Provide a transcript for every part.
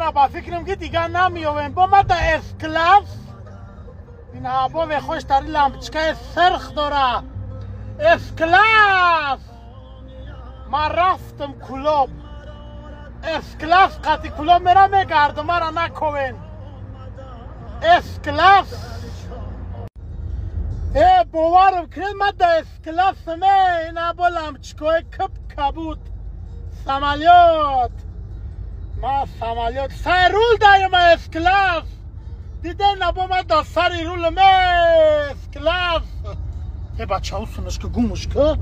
Мара ба фикрам ки дигар намеёвем. Бо ма да С-класс. Ин ҳабове хош тари лампочкаи сирх дора. С-класс. Ман рафтам Кулоб. С-класс қати Кулоб мера мегардам, мара наковен. С-класс. Э, боварам кунед, ман да С-классам, э, ин ҳабо лампочкаҳои киб кабуд. Самолёт. Ма самолёт. Сари рул даёма С-класс. Дидем набо ма да сари рулам, э, С-класс. Э, бача, усунашка, гумушка.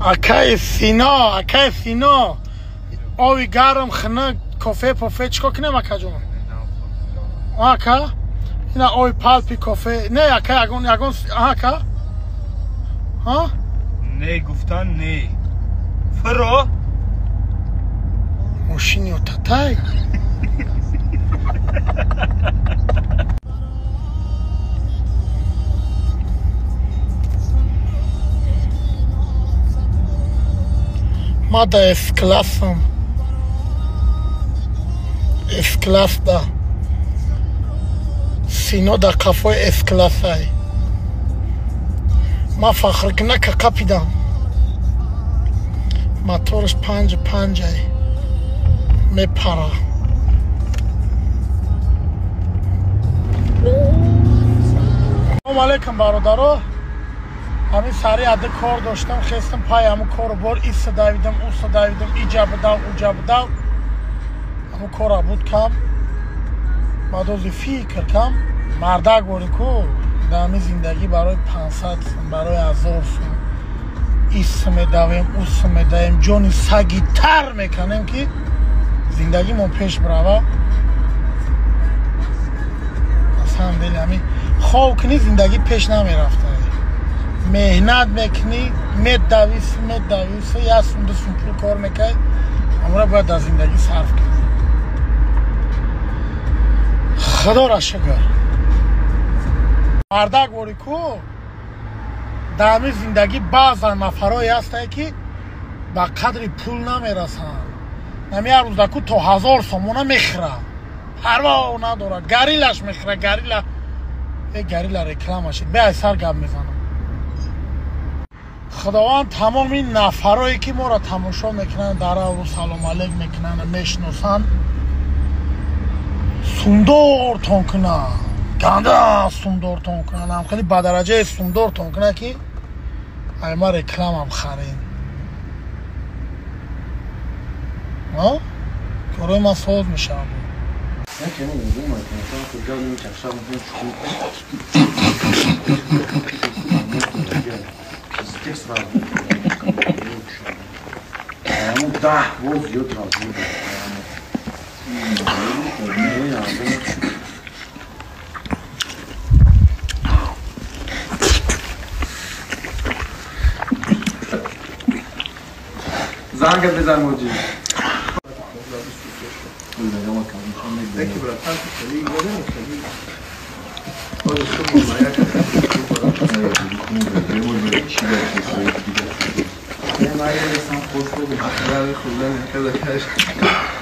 Акаи Сино, акаи Сино. Ови гарм, хинак, кофе, пофе, чикор кунем, акаҷон? Ака? Ина ови палпи кофе. Не, ака, ягон, ягон, ака? Ҳа? Не гуфтан не. Фиро? Мошини отатай? Ма да С-классам. С-класс да. Сино да қафои С-классай. Ма фахркунака қапидам. Мотораш панҷ панҷай. Мепара. Салому алейкум, бародаро. Ҳамин сари ада кор доштам, хестам пай ҳамун кору бор, иса давидам, уса давидам, иҷа будав, уҷа будав. Ҳамун кора буд кам. Баъд ози фикр кам. Мардак бори ку, дар ҳамин зиндагӣ барои 500 сум, барои 1000 сум ис медавем, ус медавем, ҷони саги тар меканем, ки зиндагимон пеш бирава. На самом деле ҳамин хов кунӣ, зиндагӣ пеш намерафта. Меҳнат мекунӣ, медависи, медависи, як сум, ду сум пул кор мекунӣ, ҳамора бояд дар зиндагӣ сарф кунӣ. Худоро шукр. Мардак бори ку, дар ҳамин зиндагӣ баъзан нафарое ҳастае, ки ба қадри пул намерасанд. Нами як рӯзда ку то 1000 сомона мехӯра. Парво надора, гориллаш мехӯра, горилла. Э, горилла реклама шид. Бе сар гап мезанам. Худованд тамоми нафарое, ки моро тамошо мекунанд, дар авру салом алейк мекунанд, мешиносанд, сумдортон кунанд, ганда сумдортон кунанд, ҳам хеле ба дараҷаи сумдортон кунанд, ки ай ма рекламам харен. Корои ман соз мешавад. Даҳ боз зиёд развод. Занга бизан, моҷи. Яки братан, хеле хеле.